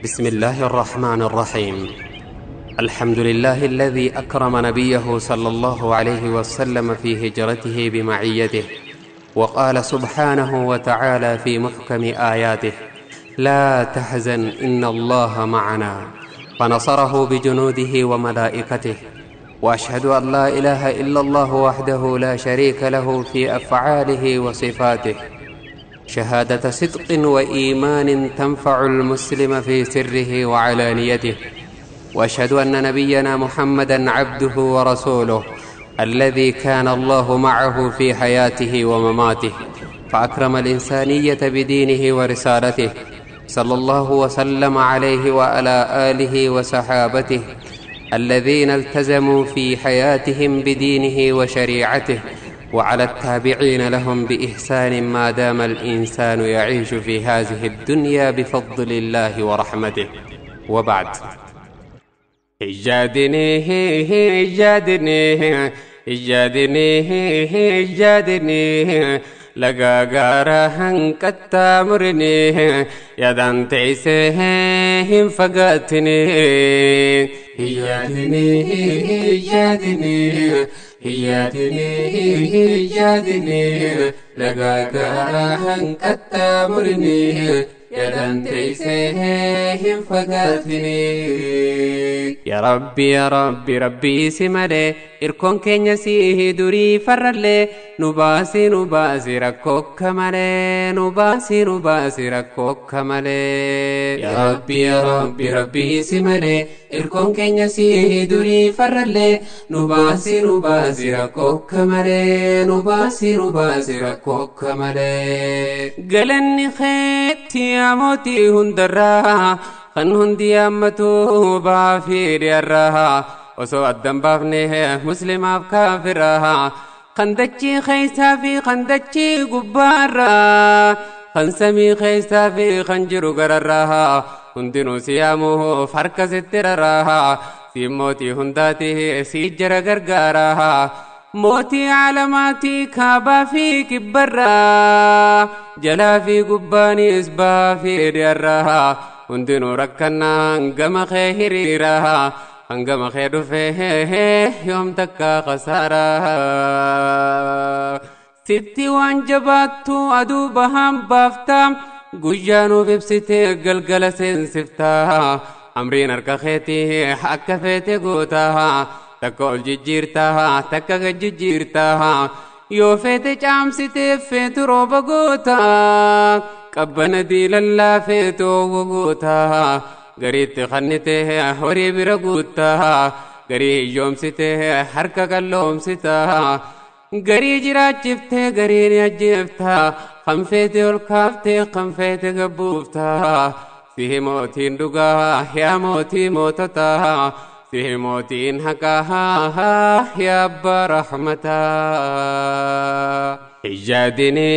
بسم الله الرحمن الرحيم. الحمد لله الذي أكرم نبيه صلى الله عليه وسلم في هجرته بمعيته، وقال سبحانه وتعالى في محكم آياته: لا تحزن إن الله معنا، فنصره بجنوده وملائكته. وأشهد أن لا إله إلا الله وحده لا شريك له في أفعاله وصفاته، شهادة صدق وإيمان تنفع المسلم في سره وعلانيته. وأشهد أن نبينا محمدا عبده ورسوله الذي كان الله معه في حياته ومماته، فأكرم الإنسانية بدينه ورسالته، صلى الله وسلم عليه وعلى آله وصحابته الذين التزموا في حياتهم بدينه وشريعته، وعلى التابعين لهم بإحسان ما دام الإنسان يعيش في هذه الدنيا بفضل الله ورحمته. وبعد، إجادني إجادني إجادني إجادني لقا هنكتا مرني يدان تيسهم فقاتني. إجادني إجادني إجادني إجادني لقا هنكتا مرني يدان تيسهم فقاتني. يا ربي يا ربي ربي سمالي إركون كينيا سيه دوري فرالي نباسي نباسي ركوك مالي نباسي نباسي ركوك مالي. يا ربي يا ربي ربي سمالي إركون كينيا سيه دوري فرالي نباسي نباسي ركوك مالي نباسي نباسي ركوك مالي. قلني خيتي يا موتي هندرا خن هندي أمتو بافير يراها وسو الدم بافنه مسلم كافرها خندتشي خيسا في خندتشي قبارا خنسمي خيسا في خنجر قررها هندنو سيامه فرق سترها سيموتي هنداته سيجر قرقارها موتي علاماتي كابا في كبرا جلا في قباني إسبا في ديرها هندنو ركنا هنقم خيريرها هنقم خير فيه يوم تكا خسارة. ستي وانجباتو أدو بهام بافتا قجانو ببستي قلقل سنسفتا أمرين أركا خيتي حكا فيتي قوتاها تكا ججيرتاها تكا ججيرتاها يو فيتي جامستي فيتو روبا قوتا قبنا دي للا فيتو وقوتا قريت خنته هوري برقوتا قري يومسته حركة قلومستا قري جراجفته قري نجفتا خنفيتي والكافتي خنفيتي قبوفتا سيه موتين دقا يا موتي موتتا سيه موتين حقاها يا أبا رحمتا. إجادني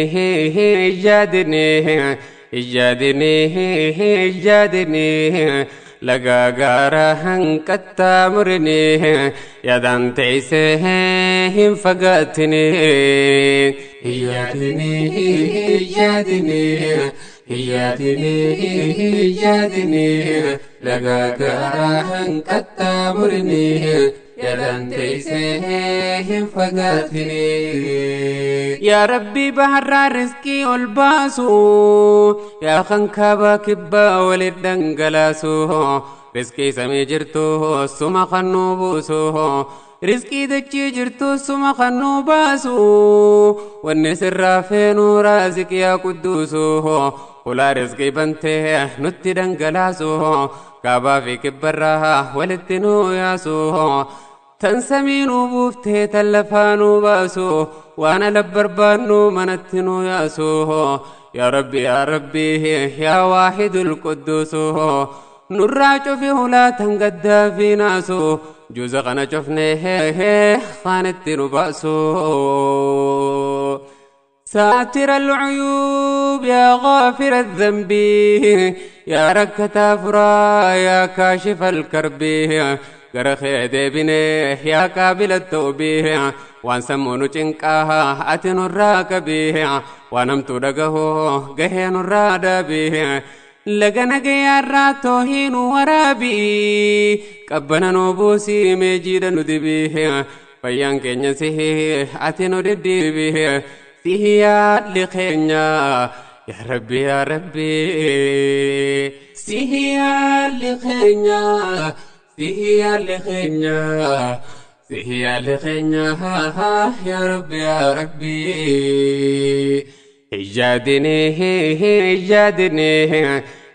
إجادني إجادني إجادني لقا قارا هنكتا مرني يدان تيسهم فقاتني. إجادني إجادني إجادني إجادني لقا قارا هنكتا مرني يدان تيسهم فقاتني. يا ربي بحر رزقي والباسو يا خنكابا كبا ولدنقلاسو رزقي سمي جرتو سما خنوبوسو رزقي دجي جرتو سما خنوباسو والنسر رافين رازق يا قدوسو ولا رزقي بنته نتي دنقلاسو كابا في كبرها ولدتنو ياسو تنسمينو بوفته تلفانو باسو وانا لبربانو منتنو ياسو. يا ربي يا ربي يا واحد القدوس نراجو في هلا تنقدى في ناسو جوزقنا شفنه خانتنو باسو. ساتر العيوب يا غافر الذنب يا ركة فرا يا كاشف الكرب قرخي ديبني يا قابل التوبه وان سمونو چنقاها اتنو الراكبه ونمتو دقهو قهين الرادبه. Laga nagayaarraa toohii nu waraabii qabbana nu buusii mee jiidha nu dibii fayyaan keenya sihii ati nu deddeebii sihii yaalli keenya yaa Rabbi yaa Rabbi sihii yaalli keenya sihii yaalli keenya sihii yaalli keenya yaa Rabbi yaa Rabbi. Ijjaadini ijjaadini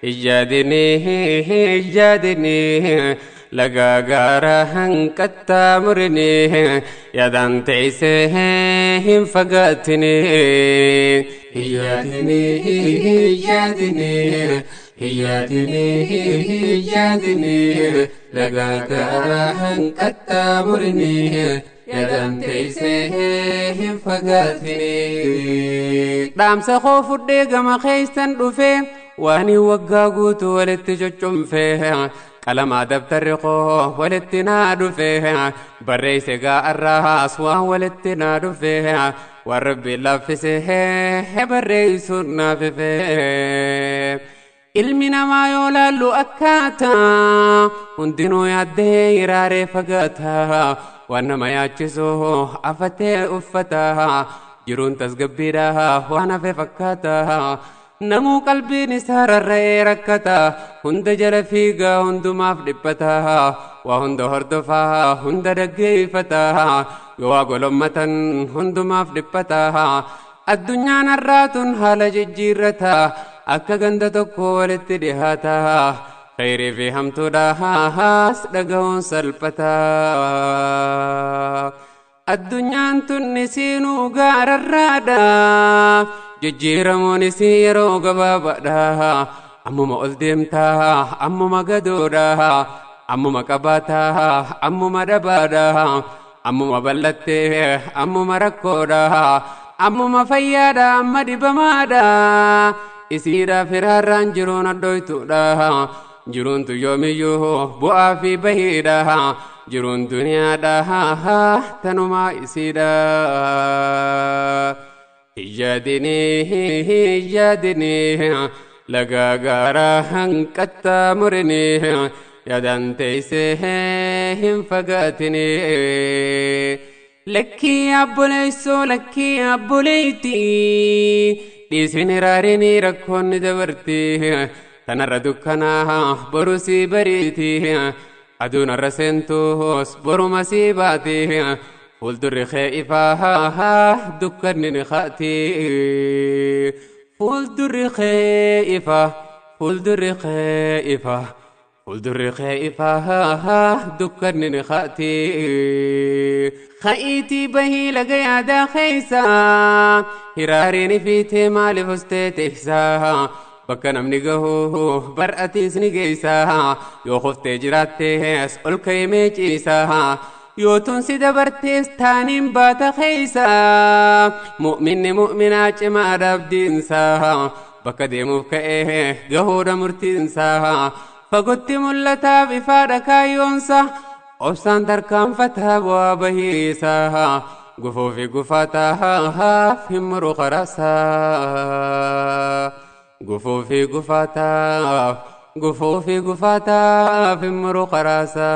ijjaadini ijjaadini lagaa gaara hanqaxxaamurini yaadaan teessee hin fagaatini. Ijjaadini ijjaadini ijjaadini ijjaadini lagaa gaara hanqaxxaamurini yaadaan teessee hin fagaatini. Dhaamsa koo fudhee gama keessan dhufee waan waggaa guutuu walitti coccumfee qalamaa dabtarri koo walitti naa dhufee barreesse gaa'arraas waan walitti naa dhufee waan Rabbi laaffisee barreessuun naafifee. Ilmi namaa yoo laallu akkaataa hundinuu yaaddee hiraaree fagaata waan nama yaachisu afatee uffata jiruun tasgabbiidha waan hafe fakkaata. Namuu qalbiin isaa rarra'ee rakkata hunda jala fiigaa hundumaaf dhiphata waa hunda hordofaa hunda dhaggeeffata yoo waa golommatan hundumaaf dhiphata addunyaan har'aatun haala jijjiirrata akka ganda tokko walitti dhihaata khayrii fi hamtuudhaas dhaga'uun salphata. Addunyaan tun isiinuu gaararraadha. Jijjiiramuun isii yeroo gabaabaadha. Ammuma ol deemtaa, ammuma gadoodha. Ammuma qabaataa, ammuma dhabaadha. Ammuma bal'attee, ammuma rakkoodha. Ammuma fayyaadha, amma dhibamaadha. Isiidhaaf hiraarraan jiruun addooytuudha. Jiruun tun yoomiyyuu bu'aa fi bahiidha. Jiruun duniyaadha, tanumaa isiidha. Ijjaadini ijjaadini lagaa gaara hanqaxxaamurini yaadaan teessee hin fagaatini. Lakkii abboleessoo lakkii abboleettii dhiisin hiraarini rakkoon ni dabarti tanarra dukkanaa boru sii bariiti aduun har'a seentuus boruma sii baati. Fuuldurri kee ifaa dukkanni ni kaati. Fuuldurri kee ifaa fuuldurri kee ifaa fuuldurri kee ifaa dukkanni ni kaati. Ka'iitii bahii laga yaadaa keessa hiraariin fiitee maaliif hostee teessa. Bakka namni gahu bar'atiis ni geessa yoo kuftee jiraattees ol ka'imee ciisa. Yoo tunsi dabartees taaniin baata keessa mu'minni mu'minaa cimaadha abdiinsa bakka deemuuf ka'ee gahuudha murtiinsa fagootti mul'ataaf ifaadha kaayyoonsa obsaan tarkaanfataa bu'aa bahiisa gufuu fi gufaataaf hin muru karaasa gufuu fi gufaataaf gufuu fi gufaataaf hin muru karaasa.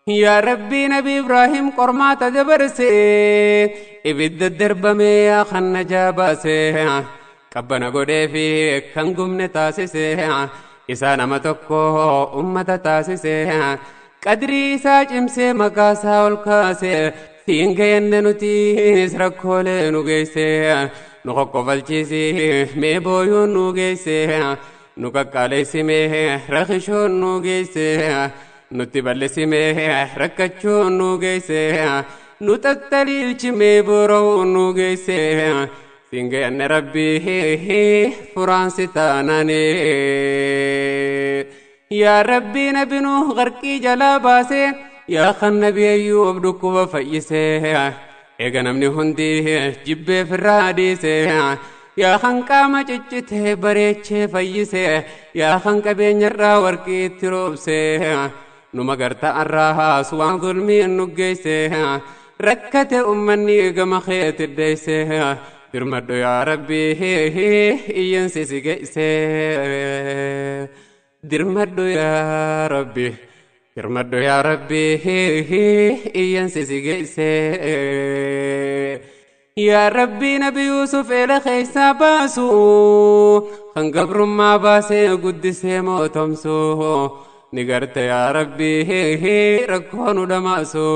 Yaa Rabbi Nabi Ibraahim qormaata dabarse ibidda darbame yaa kan najaa baase qabbana godhee fi kan gubne taasise isaa nama tokko ummata taasise qadrii isaa cimsee maqaa isaa ol kaase siin ga'enne nutis rakkoolee nu geesse nu qoqqofalchiisi mee booyuun nu geesse nu qaqqaaleessi mee rakishoon nu geesse nutti bal'isi mee rakkachuun nu geesse nu tattaliilchi mee boora'uun nu geesse siin ga'enne Rabbii furaan si taanane. Yaa Rabbi nabi Nuh qarqii jalaa baase yaa kan nabi Ayyuub dhukkuba fayyise eega namni hundi jibbee firraa dhiise yaa kan qaama ciccitee bareechee fayyise yaa kan qabeenyarraa warqii itti roobse numa garta arraas waan zulmiin nu geesse rakkate ummanni gama keetti deesse Dirmadhu yaa Rabbi iyyansi si geesse. Dirmadhu yaa Rabbi, dirmadhu yaa Rabbi iyyansi si geesse. Yaa Rabbi, Nabi Yuusuf eela keessaa baasu, kan gabrummaa baasee guddisee mootomsu, ni garte yaa Rabbi rakkoo nu dhamaasu.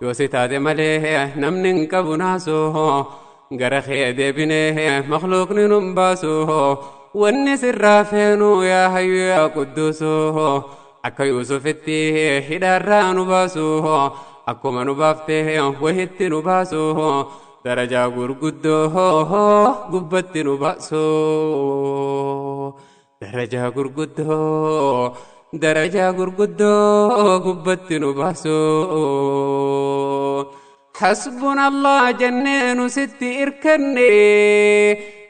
Yoo si taate malee namni hin qabu naasu, gara kee deebinee makhluuqni nun baasu. Wanni sirraa feenu yaa hayyu yaa qudduusu, akka Yuusufitti hidhaarraa nu baasu, akkuma nu baaftee wahitti nu baasu, darajaa gurguddoo gubbatti nu baasu, darajaa gurguddoo, darajaa gurguddoo gubbatti nu baasu. Hasbuna Allah jennee nu sitti irkanne,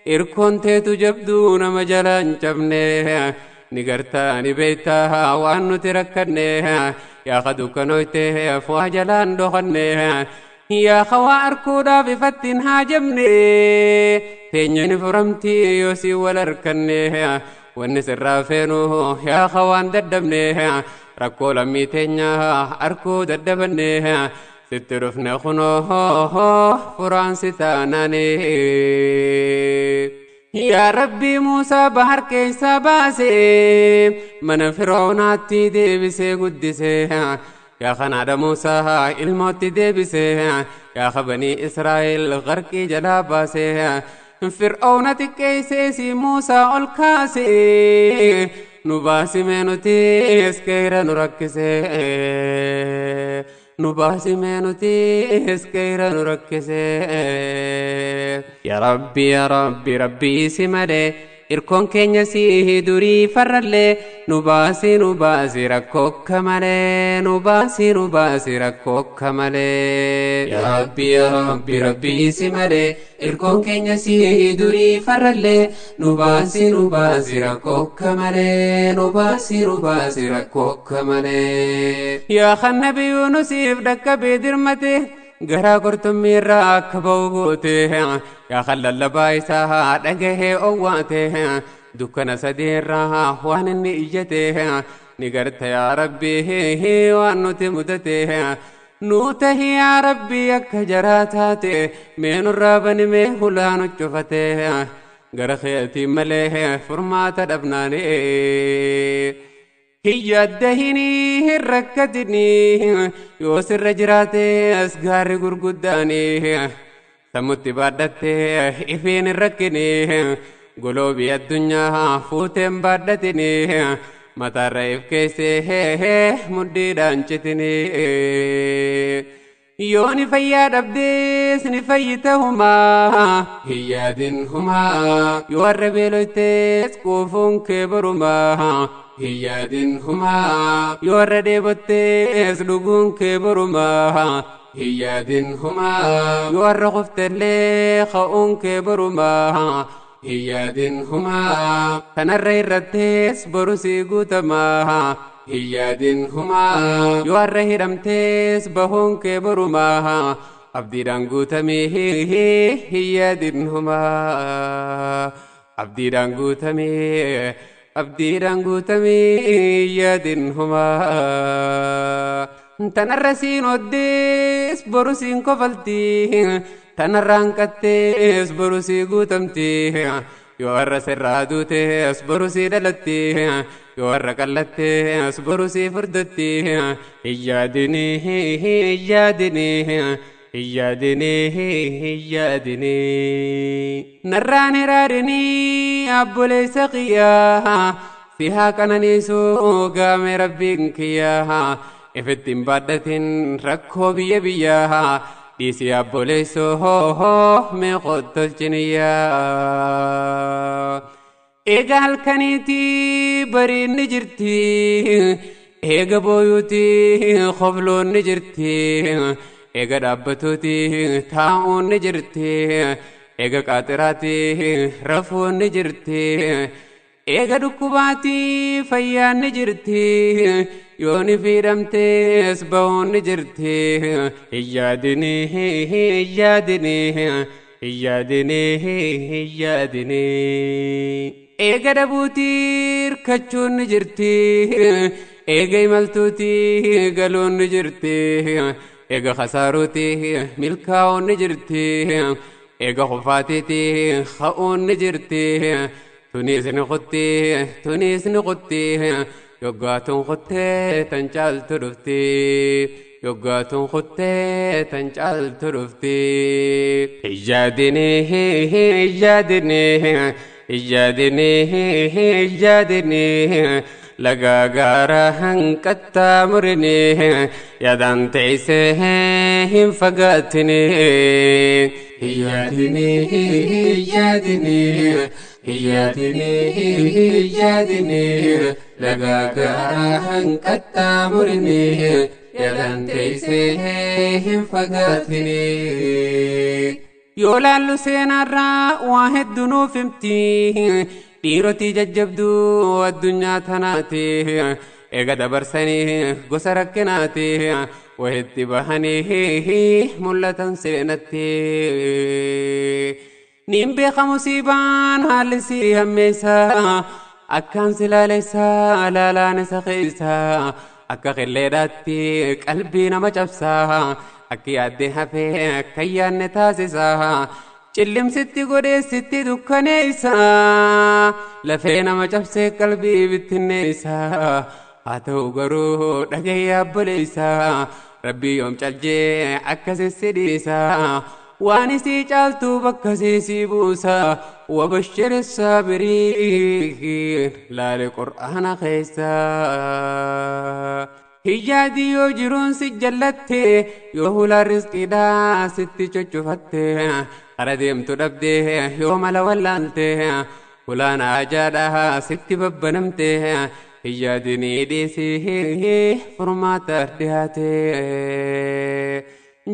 irkoon teetu jabduu nama jala hin cabne. Ni gartaa, ni beektaa waan nuti rakkanne, yaa ka dukkanoyte waa jalaan dhokanne, yaa ka waa arkuudhaaf ifatti hin haajamne. Teenya ni furamti yoo si wal harkanne. Wanni sirraa feenu yaa ka waan dadhabne, rakkoo lammii teenya arkuu dadhabanne, sitti dhufne kunoo furaan si taanaane. Yaa Rabbi, Muusaa bahar keessaa baase, mana Fir'aunaatti deebisee guddise. Yaa kanaadha Muusaa ilmootti deebise, yaa banii Israa'el qarqii jalaa baase. Fir'auna xiqqeessee si Muusaa ol kaase, nu baasimee nuti keeyra nu rakkise. Nu baasimee nuti keeyra nu rakkise. Yaa Rabbi, yaa Rabbi, Rabbii si malee irkoon keenya si durii farrallee, nu baasi, nu baasi rakkoo akka malee, nu baasi, nu baasi rakkoo akka malee. Yaa Rabbi, yaa Rabbi, Rabbii si malee irkoon keenya si durii farrallee, nu baasi, nu baasi rakkoo akka malee, nu baasi, nu baasi rakkoo akka malee. Yaa kan Nabi Yuunusiif dhaqqabee dirmate, garaa qurxummii irraa akka ba'u goote, yaa kan lallabaa isaa dhagahee owwaate, dukkana sadii irraa waan inni iyyate, ni garta yaa Rabbi waan nuti mudate. Nuu tahi yaa Rabbi akka jaraa taate, mee nurraa bani mee hulaa nu cufate, gara keetiin malee furmaata dhabnaane. Hin yaaddahinii, hin rakkatinii, yoo sirra jiraate as gaarri gurguddaanii, sammutti baadhattee ifiin hin rakkinii, goloobii addunyaa fuuteen baadhatinii, mataarra if keessee mudhiidhaan citinii. Yoo ni fayyaa dhabdees ni fayyita humaa, hin yaadin humaa. Yoo har'a beeloytees quufuun kee borumaa, hin yaadin humaa. Yoo har'a dheebottees dhuguun kee borumaa, hin yaadin humaa. Yoo har'a qoftellee ka'uun kee borumaa, hin yaadin humaa. Kanarra irrattees boru sii guutamaa, hin yaadin humaa. Yoo har'a hidhamtees bahuun kee borumaa, abdiidhaan guutamee hin yaadin humaa. Abdiidhaan guutamee, abdiidhaan guutamee hin yaadin humaa. Tanarra siin oddees boru siin kofalti, tanarra hanqattees boru sii guutamti. Yoo har'a sirraa duutees boru sii dhalatti, yoo har'a qallattees boru sii furdatti. Hin yaadinii, hin yaadinii, hin yaadinii, hin yaadinii. Narraan hiraarinii abboleessa qiyyaa, si haa qananiisuu gaame Rabbiin kiyyaa. Ifitti hin baadhatin rakkoo biyya biyyaa, dhiisii abboleessoo hoo mee qottolchiniyyaa. Eega halkaniitii bariin ni jirti, eega booyuutii kofloon ni jirti, eega dhaabbatuutii taa'uun ni jirti, eega qaaxiraatii rafuun ni jirti, eega dhukkubaatii fayyaan ni jirti, yoo ni fiidhamtees bahuun ni jirti. Hin yaadinii, hin yaadinii, Hin yaadinii hin yaadinii. Eega dhabuutii hirkachuun ni jirti. Eega imaltuutii galuun ni jirti. Eega khasaaruutii milkaa'uun ni jirti. Eega kufaatiitii ka'uun ni jirti. Tuniis ni kutti tuniis ni kutti. Yoggaatuun kuttee tan caaltu dhufti. Yoggaatuun kuttee tan caaltu dhufti. Hin yaadinii hin yaadinii hin yaadinii hin yaadinii. Lagaa gaara hanqaxxaamurinii yaadaan teessee hin fagaatinii. Hin yaadinii hin yaadinii hin yaadinii hin yaadinii. Lagaa gaara hanqaxxaamurinii yaadaan teessee hin fagaatinii. Yoo laallu seenarraa waa hedduu nuuf himti. Dhiirotii jajjabduu addunyaa tanaati. Eega dabarsanii gosa rakkinaati. Wahitti bahanii mul'atan seenatti. Niin beeka musiibaan haalli si hammeessa. Akkaan si laaleessa laalaan isa keessa. Akka qilleedhaatti qalbii nama cabsa. Akki yaaddee hafee akka yaadne taasisa. Cillimsitti godheessitti dukkaneessa. Lafee nama cabsee qalbii bittinneessa. Haa ta'u garuu dhagayyaa obboleessa. Rabbii yoom caljee akkasii dhiisa. Waan isii caaltu bakka sii buusa. Wabashiri saabiriin laale qur'aana keessa. Hiyyaadii yoo jiruun si jallatte yoo hulaa rizqiidhaa sitti cuccufatte kara deemtu dhabde yoo mala wallaalte hulaan ajaadhaa sitti babbanamte hiyyaadinii dhiisii furmaata dhiyaate.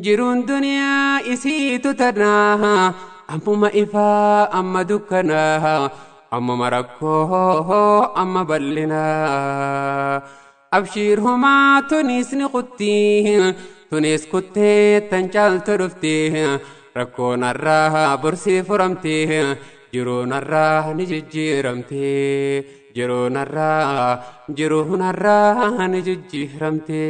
Jiruun duniyaa isiitu tanaa ammuma ifaa amma dukkanaa ammuma rakkoo amma bal'inaa. Abshiir homaa tuniis ni kutti tuniis kuttee tan caaltu dhufti rakkoon har'aa borsii furamti jiruun har'aa ni jijjiiramti jiruun har'aa ni jijjiiramti.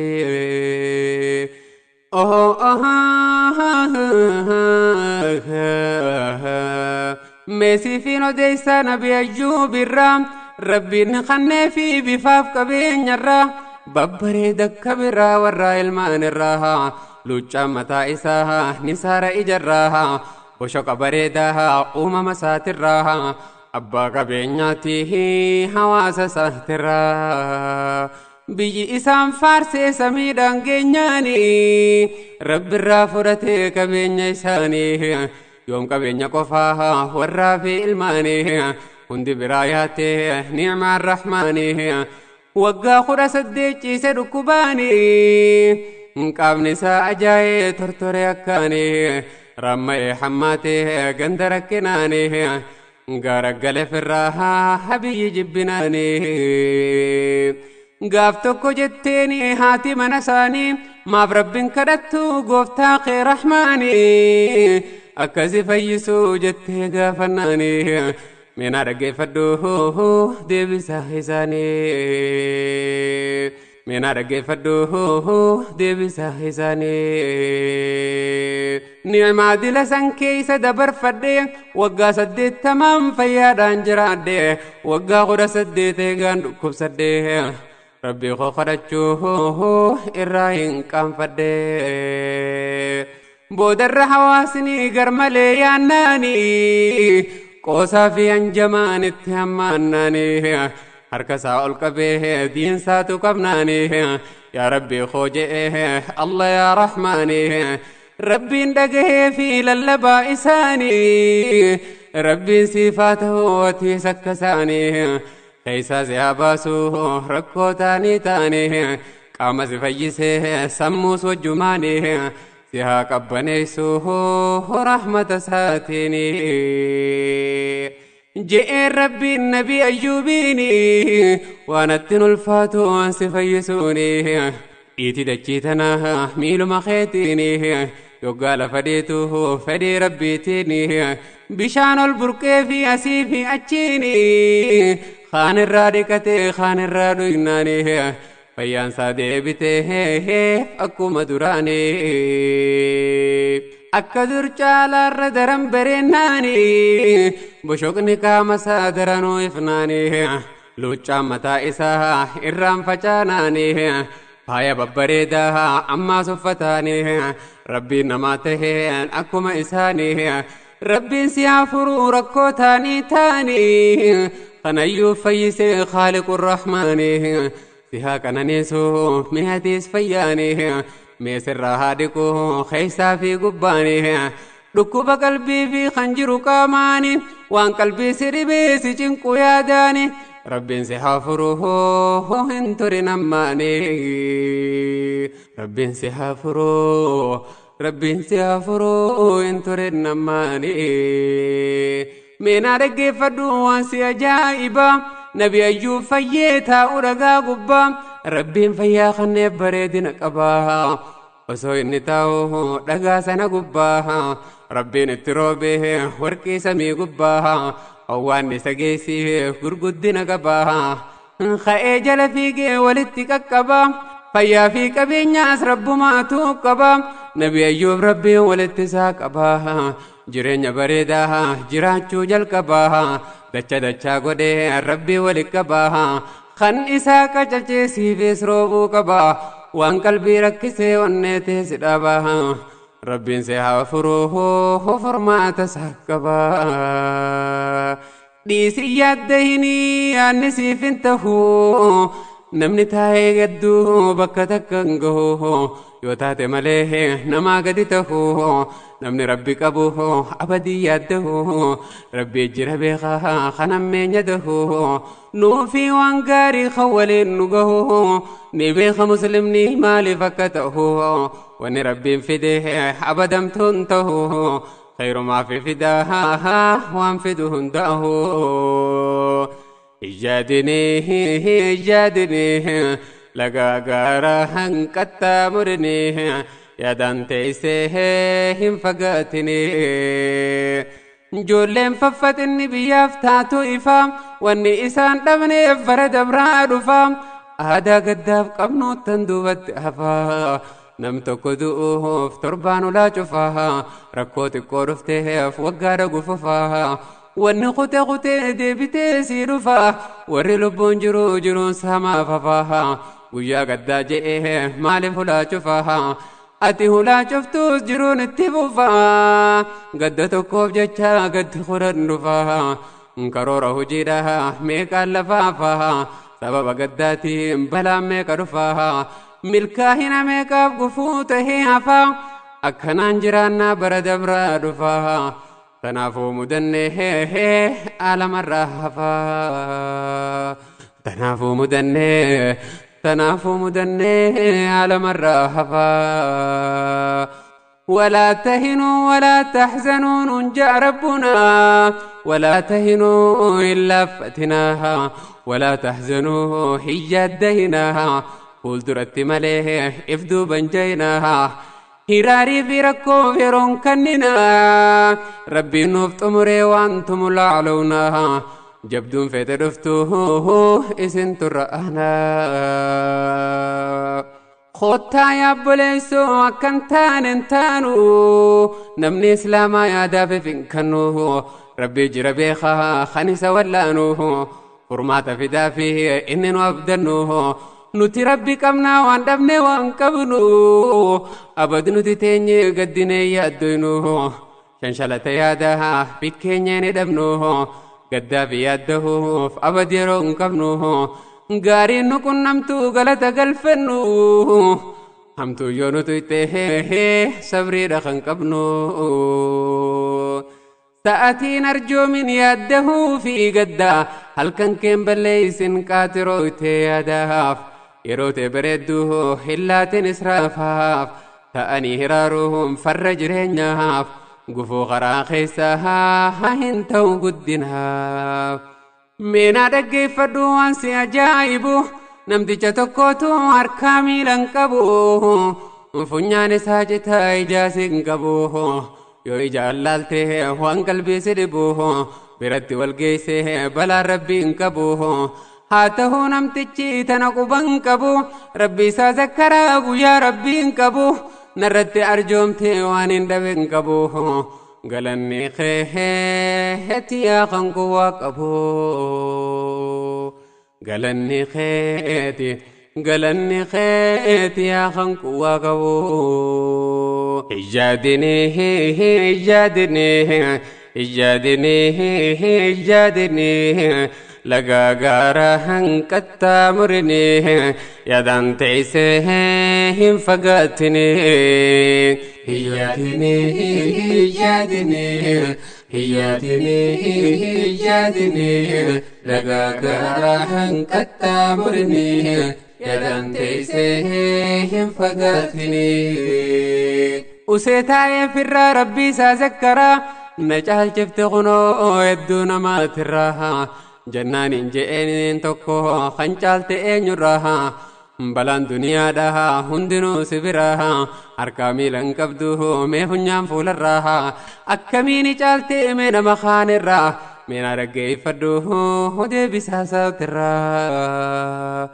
Meesii fi odeessaa Nabi Ayyuub irraa Rabbiin kannee fi bifaaf qabeenyarraa babbareeda akka biraa warraa ilmaan irraa luuccaa mataa isaa ni saara ijarraa boshoqa bareedaa uumama isaatirraa abbaa qabeenyaati hawaasa isaatirraa. Biyyi isaan faarsee samiidhaan geenyaanii rabbirraa fudhatee qabeenya isaanii yoom qabeenya qofaa warraa fi ilmaanii hundi biraa yaatee ni'maan rahmaanii waggaa 18 ciise dhukkubaanii qaamni isaa ajaa'ee tortore akkaanii ramma'ee hammaatee ganda rakkinaanii gaara gale firraa habiyyi jibbinaanii. Gaaf tokko jetteeni haati mana isaanii maaf rabbiin kadhattu gooftaa kee rahmaanii akkasi fayyisuu jettee gaafannaanii meenaa dhaggeeffadhu deebisa isaanii meenaa dhaggeeffadhu deebisa isaanii. Ni'maa dila san keessa dabarfadhe waggaa 80 fayyaadhaan jiraadhe waggaa 18 eegaan dhukkubsadhe. Rabbi koo kadhachuu irraa hin qaanfadhe. Boodarra hawaasni garmalee yaannaanii qoosaa fi hanjamaan itti hammaannaanii harka isaa ol qabee diinsaatu qabnaanii yaa Rabbi koo je'ee Allah yaa Rahmaanii Rabbiin dhagahee fi lallabaa isaanii Rabbiin siifaa ta'uu atiis akka isaanii. Keessa si haa baasu rakkoo taanii taanii qaama si fayyisee sammuus wajjumaanii si haa qabbaneessu rahmata isaatiini. Je'een Rabbiin Nabi Ayyuubiini waan ittiin ulfaatu waan si fayyisuuni dhiitii dachii tana miiluma keetiini Yoggaa lafa dheetu fedhii rabbiitiin bishaan ol burqee fi asii fi achiin kaan irraa dhiqatee kaan irraa dhuynaani fayyaan isaa deebitee akkuma duraani. Akka dur caalaarra daran bareennaani boshoqni qaama isaa daranuu ifnaani luuccaan mataa isaa irraan facaanaani faaya babbareedaa ammaas uffataani rabbiin namaa taheen akkuma isaanii rabbiin si haa furuu rakkoo taanii taanii kanayyuu fayyisee khaaliqu rahmaanii si haa qananiisu mi'atiis fayyaanii meesirraa haa dhiqu keessaa fi gubbaanii dhukkuba qalbii fi kan jiru qaamaani waan qalbii si dhibee si cinqu yaadaani rabbiin si haa furuu hin turin ammaani rabbiin si haa furuu rabbiin si haa furuu hin turin ammaani meenaa dhaggeeffadhu waan si ajaa'iba nabi ayyuub fayyee taa'u dhagaa gubbaa rabbiin fayyaa kanneef bareedina qabaa osoo inni taa'u dhagaa sana gubbaa rabbiin itti roobee warqii samii gubbaa hawwaanni isa geessee gurguddina qabaa ka'ee jala fiigee walitti qaqqabaa fayyaa fi qabeenyaas rabbumaatu qaba nabi ayyuub rabbiin walitti isaa qabaa jireenya bareedaa jiraachuu jalqabaa dacha dachaa godhee rabbii walitti qabaa kan isaa qacaceesiifis roobuu qabaa waan qalbii rakkisee onnee teessi dhabaa rabbiin si haa furuu furmaata isaa qabaa dhiisii yaadda hinii yaadni siif hin tahuu namni taa'ee gadduu bakka takka hin gahu yoo taate malee namaa gadi tahu namni rabbi qabu abadii yaaddahu rabbi jira beekaa kan hammeenya dahu nuufi waan gaarii kan waliin nu gahu ni beeka muslimni maaliif akka ta'u wanni rabbiin fide abadamtuun tahu khayrumaa fi fidaa waan fidu hundahu. Ijaadinii ijaadinii lagaa gaara hanqaxxaamurinii yaadaan teessee hin fagaatinii. Ijoolleen faffatinni biyyaaf taatu ifa wanni isaan dhabneef bara dabraa dhufa aadaa gaddaaf qabnuuttan duubatti hafa. Nam tokko du'uuf torbaan ulaa cufa rakkoo xiqqoo dhufteef waggaa dhagufufa. Wanni kutee kutee deebitee sii dhufa warri lubbuun jiru jiruun samaaf hafa guyyaa gaddaa je'ee maaliif hulaa cufa ati hulaa cuftuus jiruun itti fufa gadda tokkoof jecha gaddi kudhan dhufa karoora hojiidha meeqaan lafaafa sababa gaddaatiin balaan meeqa dhufa milkaa'ina meeqaaf gufuu tahee hafa akkanaan jiraannaa bara dabraa dhufa. Tanaafuu mudannee alamarraa hafaa. Tanaafuu mudannee tanaafuu mudannee alamarraa hafaa. ولا تهنوا ولا تحزنوا ننجى ربنا ولا تهنوا إلا فتناها ولا تحزنوا هي ديناها fuulduratti malee if duuban jaynaha hiraarii fi rakkoof yeroon kenninaa rabbiin nuuf xumuree waan tumulaalowna jabduun feete dhuftu isin turra aanaa. Kottaa yaabboleessoo akkan taane hin taanu namni islaamaa yaadaaf hin kennu rabbii jira beekaa kan isa wallaanu furmaata fidaa fi inni nu abdannu nuti rabbi qabnaa waan dhabne waan qabnu abad nuti teenye gaddinee yaaddoynu shanshalata yaadaa bikkeenyee ni dhabnu gaddaa fi yaaddahuuf abad yeroo hin qabnu gaariin nu qunnamtu galata galfannu hamtuu yoo nutu ittee sabriidha kan qabnu. Sa'aatiin arjoomin yaaddahuu fi gaddaa halkan keen balleeysin qaatiroo ittee yaadaaf yeroo ta'e bareedduu hillaatiin israafaaf ta'anii hiraaruun farra jireenyaaf gufuu karaa keessaa hin ta'u guddinaaf. Meenaa dhaggeeffadhu waan si ajaa'ibu namticha tokkotu harkaa miilan qabu. Funyaan isaa citaa ijaa sin qabu. Yoo ijaan laalte waan qalbii si dhibu. Biratti wal geesse balaan rabbii hin qabu. Haa ta'uu namtichi tana quban qabu. Rabbi isaa zakkaraa guyyaa rabbii hin qabu. Narratti arjoomte waan hin dhabe hin qabu. Galanni keetti yaa kan quwaa qabu. Galanni keeti galanni keeti yaa kan quwaa qabu. Ijaadini ijaadini ijaadini ijaadini lagaa gaara hanqaxxaamurini yaadaan teessee hin fagaatini. Ijaadini ijaadini ijaadini ijaadini lagaa gaara hanqaxxaamurini yaadaan teessee hin fagaatini. Usee taa'ee firraa rabbii isaa zakkaraa na caalchifte kunoo hedduu namaatirraa. Jannaan hin je'een tokko kan caalte eenyurraa. Balaan duniyaadhaa hundinuu si biraa. Harkaa miila hin qabdu mee funyaan fuularraa. Akkamiin caalte mee nama kaanirraa. Mee na dhaggeeffadhu deebisaa sabtirraa.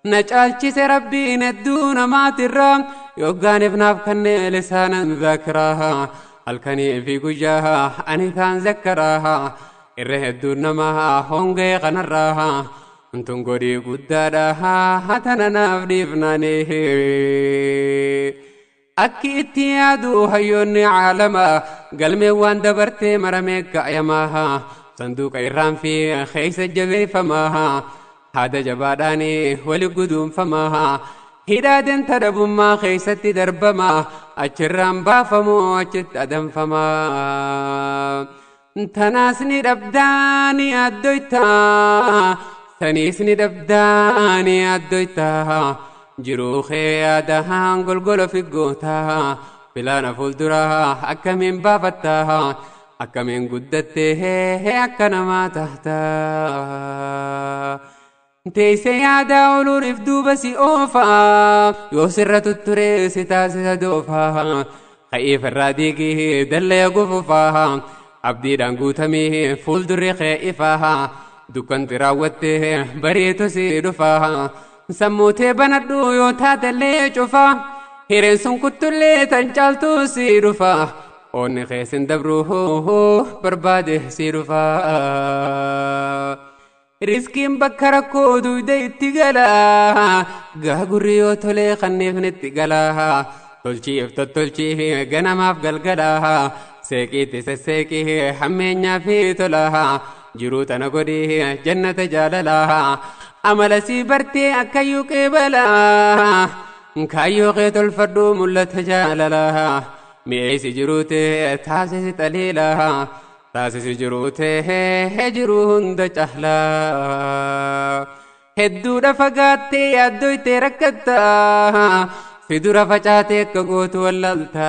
Na caalchise rabbiin hedduu namaatirraa. Yoggaaniif naaf kanneen lisaanan zaakiraa. Halkanii fi guyyaa ani taan zakkaraa. Irra hedduun namaa hongee kanarraa. Tun godhii guddaadha hatana naaf dhiifnaanii. Akki itti yaadu hayyoonni caalamaa galmee waan dabartee maramee ka'ayamaa. Sanduuqa irraan fi keessa jabeeffamaa. Haada jabaadhaan wali guduunfamaa. Hidhaa denta dhabummaa keessatti darbamaa. Achirraan baafamu achitti adamfamaa. Tanaas ni dhabdaa ni addoytaa. Saniis ni dhabdaa ni addoytaa. Jiruu kee yaadahaan golgola figgootaa. Filaana fuulduraa akkamiin baafattaa. Akkamiin guddattee akka namaa tahtaa. Teessee yaadaa ooluun if duuba si oofaa. Yoo sirra tutturee si taasisa doofaa. Ka'ii firraa diigii dallee gufufaa. Abdiidhaan guutamee fuuldurri kee ifaa. Dukkanti raawwattee bareetu si dhufaa. Sammuutee banadhu yoo taatellee cufaa. Hireen sun kuttullee tan caaltu si dhufaa. Onni keessin dabruu barbaade si dhufaa. Riskiin bakka rakkoo dugda itti gala. Gaagurri yoo tolee kanneefni itti gala. Tolchiif tottolchii ganamaaf galgala. Seeqiitti sesseeqii hammeenyaa fi tola. Jiruu tana godhii jannata jaalala. Amala sii bartee akkayyuu qeebala. Kaayyoo kee tolfadhu mul'ata jaalala. Mi'eessi jiruutee taasisi xaliila. Taasisi jiruutee jiruu hunda caala. Hedduudha fagaattee yaaddoytee rakkatta. Si dura facaatee akka gootu wallaalta.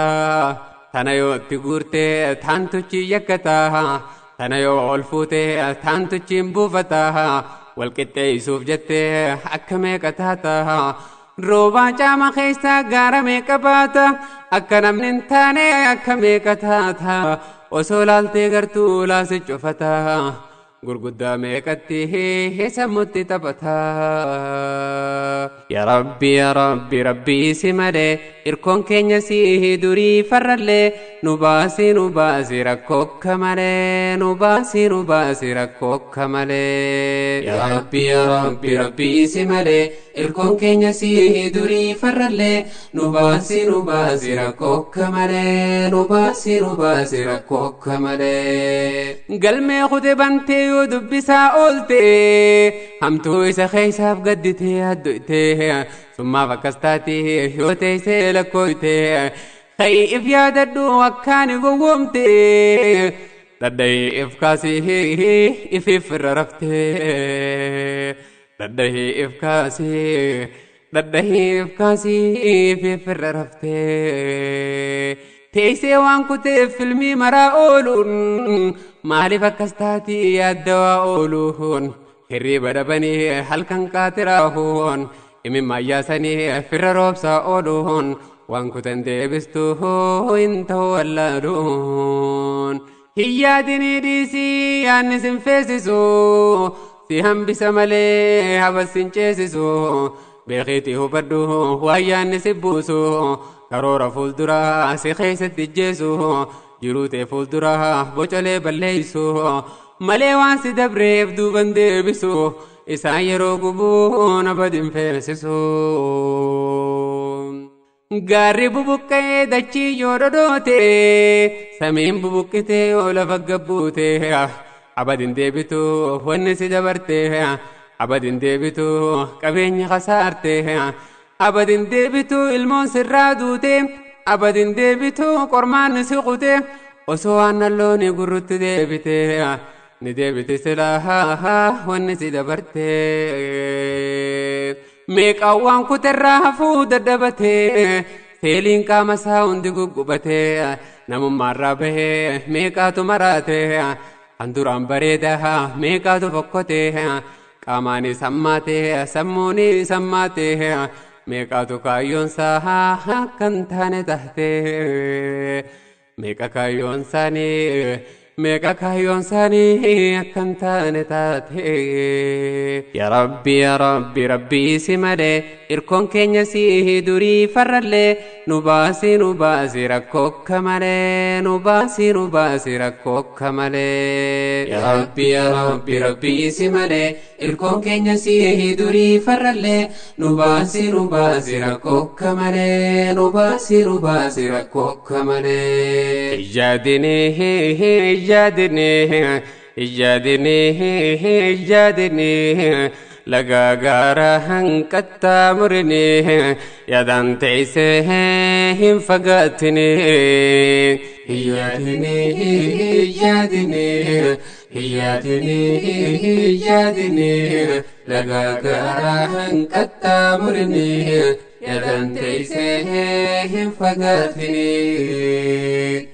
Tana yoo itti guurtee taantuchi yakkata. Tana yoo ol fuutee taantuchi hin buufata. Walqixxeessuuf jettee akka meeqa taata. Roobaa caama keessaa gaara meeqa baata. Akka namni hin taane akka meeqa taata. Osoo laaltee gartuu laasi cufata. Gurguddaa meeqatti sammuutti taphata. Yaa Rabbi yaa Rabbi rabbii si malee irkoon keenya si durii farrallee nu baasi nu baasi rakkoo akka malee nu baasi nu baasi rakkoo akka malee. Yaa Rabbi yaa Rabbi rabbii si malee irkoon keenya si durii farrallee nu baasi nu baasi rakkoo akka malee nu baasi nu baasi rakkoo akka malee. Galmee kute bantee yoo dubbisaa oolte hamtuu isa keessaaf gadditee addoyte summaaf akkas taate yoo teessee lakkooyte ka'ii if yaadadhu akkaan gowwoomte dhadhahii if kaasii if irra rafte dhadhahii if kaasii dhadhahii if kaasii if irra rafte. Teessee waan kuteef filmii maraa ooluun maaliif akkas taati yaaddawaa ooluun hirriiba dhabanii halkan qaatiraahuun imimmaan yaasanii firra roobsaa ooluun Waan kutan deebistu hin ta'u wallaaluun. Hiyyaadinii dhiisii yaanni sin feesisu, si hambisa malee habas sin ceesisu. Beekiitii hubadhu waan yaanni si buusu, karoora fuulduraa si keessatti ijjeesu, jiruu ta'e fuulduraa bocolee balleessu malee waan si dabreef duuban deebisu, isaan yeroo gubuu nabadin feesisu. Gaarri bubuqqee dachii yoo dhodhoote, samiin bubuqqitee yoo lafa gabbuute, abadin deebitu wanni si dabarte, abadin deebitu qabeenya kasaarte, abadin deebitu ilmoon sirraa duute, abadin deebitu qormaanni si qute, osoo waan looni gurrutti deebite ni deebite silaa wanni si dabarte. Meeqaan waan kuterraa hafuu dadhabate, seeliin qaama isaa hundi guggubate, namummaarraa bahee meeqaatu maraate, kan duraan bareedaa meeqaatu fokkote, qaamaanis hammaate sammuunis hammaate, meeqaatu kaayyoonsaa akkan taane taate, meeqa kaayyoon isaanii meeqa kaayyoon isaanii akkan taane taate. Yaa Rabbi, yaa Rabbi, Rabbii si malee irkoon keenya si durii farrallee, nu baasi, nu baasi rakkoo akka malee, nu baasi, nu baasi rakkoo akka malee. Yaa Rabbi, yaa Rabbi, Rabbii si malee irkoon keenya si durii farrallee, nu baasi, nu baasi rakkoo akka malee, nu baasi, nu baasi rakkoo akka malee. Ijjaadinii ijjaadinii ijjaadinii ijjaadinii lagaa gaara hanqattaamurinii yaadaan teessee hin fagaatinii. Ijjaadinii ijjaadinii ijjaadinii ijjaadinii lagaa gaara hanqattaamurinii yaadaan teessee hin fagaatinii.